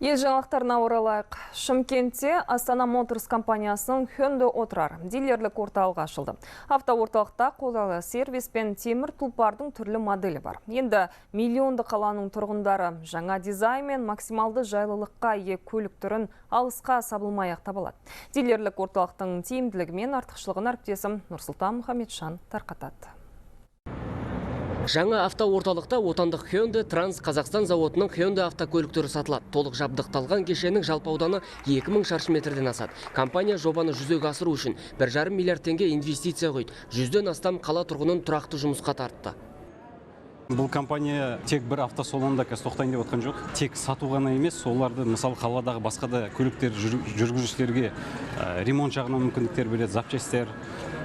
Ел жаңалықтарына оралайық. Шымкентте Астана Моторс компаниясының Hyundai Отырар дилерлік орталығы ашылды. Автоорталықта қолайлы сервис пен темір тұлпардың түрлі моделі бар. Енді миллионды қаланың тұрғындары жаңа дизайн мен максималды жайлылыққа ие көлік түрін алысқа сабылмай-ақ таба алады. Дилерлік орталықтың тиімділігі мен артықшылығын әріптесім Нұрсұлтан Мұхамеджан тарқатады. Жаңа автоорталықта отандық Hyundai Транс Қазақстан зауытының Hyundai автокөліктері сатылады. Толық жабдықталған кешеннің жалпы ауданы 2000 шаршы метрден асады. Компания жобаны жүзеге асыру үшін 1,5 миллиард теңге инвестиция құйды. 100-ден астам қала тұрғынын тұрақты жұмысқа тартты. Бұл компания тек бір автосалонда қазір тоқтайын деп отқан жоқ. Тек сату ғана емес, оларды мысалы қаладағы басқа да көліктер жүргізушілерге ремонт жағынан мүмкіндіктер береді, запчастьтер,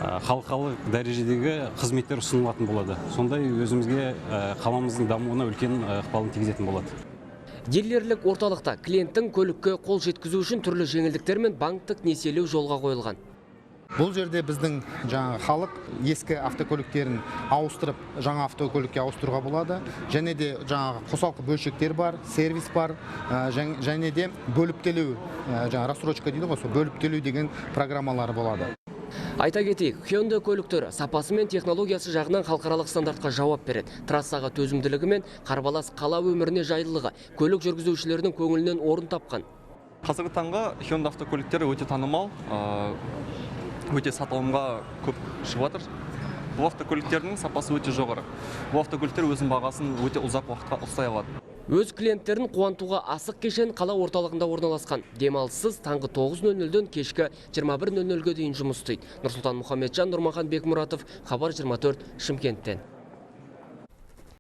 халықаралық дәрежедегі қызметтер ұсынылатын болады. Сондай өзімізге қаламыздың дамуына үлкен ықпалын тигізетін болады. Дилерлік орталықта клиенттің көлікке қол жеткізу үшін түрлі жеңілдіктер мен банктік несиелеу жолға қойылған. Бұл жерде біздің жаңағы халық ескі автокөліктерін ауыстырып, жаңа автокөлікке ауыстыруға болады. Және де жаңағы қосалқы бөлшектер бар, сервис бар, және де бөліп төлеу, жаңа рассрочка дейді ғой, сол бөліп төлеу деген программалары болады. Айта кетейік, Hyundai көліктері сапасы мен технологиясы жағынан халықаралық стандартқа жауап береді. Трассаға төзімділігі мен қарбалас қала өміріне жайлылығы көлік жүргізушілерінің көңілінен орын тапқан. Қазіргі таңға Hyundai автокөліктері өте танымал, өте сатылымға көп шығып жатыр. Бұл автокөліктердің сапасы өте жоғары. Бұл автокөліктер өзінің бағасын өте ұзақ уақытқа ұстай алады. Өз клиенттерін қуантуға асық кешен қала орталығында орналасқан. Демалыссыз таңғы 9:00-ден кешкі 21:00-ге дейін жұмыс істейді. Нұрсұлтан Мұхамеджан, Нұрмахан Бекмұратов, Хабар 24, Шымкенттен.